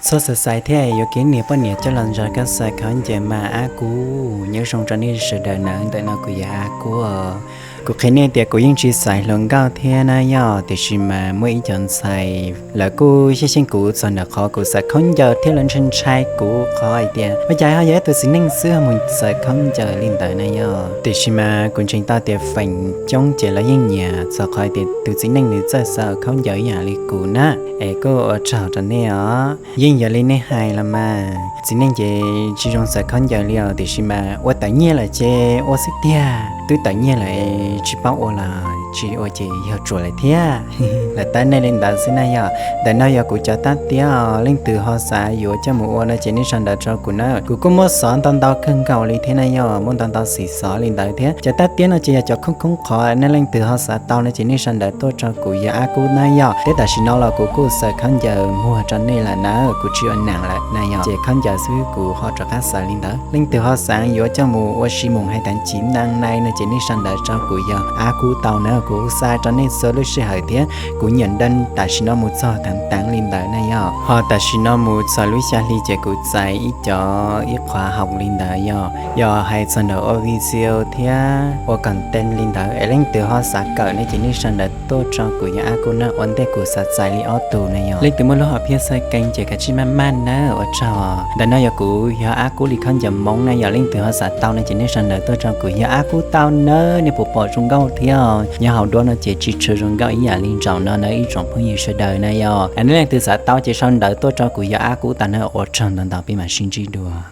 Txhob xav xaiv thiab yuav kev niam poj niam coj los nrog koj xaws khaub ncaws mas Ab Kub. Nyob zoo rau nej sawv daws nawb, ntawm no kuv yog Ab Kub. Kuv qhia nej tias kuv yeej tsis xaiv hluas nkauj thiab na yog, tiam sis mas muaj ib cov ntxhais lawv kuj xyeej xyeej kuv txog ntawm qhov kuv xaws khaub ncaws thiab lawv ntshai ntshai kuv qhov hais tias ua cas ho yog ib tug txiv neej xwb ho mus xaws khaub ncaws li ntawd na yog. Tiam sis mas kuv ntseeg tau tias feem coob ces lawv yeej nyiam txog qhov hais tias tus txiv neej nws txawj xaws khaub ncaws ib yam li kuv na. Es kuj ua tsaug rau nej os. Yeej yog li nej hais los mas, txiv neej ces tsis zoo xaws khaub ncaws li os, tiam sis mas ua tawm nyiaj lawm ces ua xwb tiag, twb tawm nyiaj lawm tsis paub ua los tsis ua ces yog tsuas lawm thiab. Lawv tab nej li ntawd xwb na yog. Ntawm no yog kuv cov tab tiab os, leej twg ho xav yuav coj mus ua no ces nej sau ntawv rau kuv na. Kuv kuj muaj xov ntau ntau kawg nkaus li thiab na yog, muaj ntau ntau xim xov li ntawd thiab. Cov tab tiab no ces yog cov khoob khoob qhov, nej leej twg ho xav tau no ces nej sau ntawv tuaj rau kuv yog Ab Kub na yog. Thiab tam sim no los kuv kuj xaws khaub ncaws muag rau nej lawm na, kuv tsis ua nam lawm na yog, ces khaub ncaws xwb kuv ho rov qab xaws li ntawd. Leej twg ho xav yuav coj mus ua si mus hais tas civ neej nai no ces nej sau ntawv rau kuv yog Ab Kub tau na, kuv xa rau nej txhua lub sij hawm thiab kuv nyiam dab tam sim no mus txog teev teev li ntawd na yog. Ho tam sim no mus txog lub xya hli ces kuv txais ib cov ib qhov haum li ntawd yog, yog hais txog ntawm ua video thiab ua content li ntawd es leej twg ho xav kawm no ces nej sau ntawv tuaj rau kuv yog Ab Kub na, ua ntej kuv xav txais li ob tug na yog. Leej twg muaj lub hom phiaj xaws kees ces kav tsij maj maj nawb, ua tsaug. Ntawm no yog kuv yog Ab Kub li khaub ncaws Hmoob na yog, leej twg ho xav tau no ces nej sau ntawv tuaj rau kuv yog Ab Kub tau nawb, nej puas pom zoo nkauj thiab. Nyob hauv duab no ces tsis tshua zoo nkauj ib yam li nraum no na ib tsoom phooj ywg sawv daws na yog. Nej leej twg xav tau ces sau ntawv tuaj rau kuv yog Ab Kub tau na, ua tsaug ntau ntau peb mam sib ntsib dua.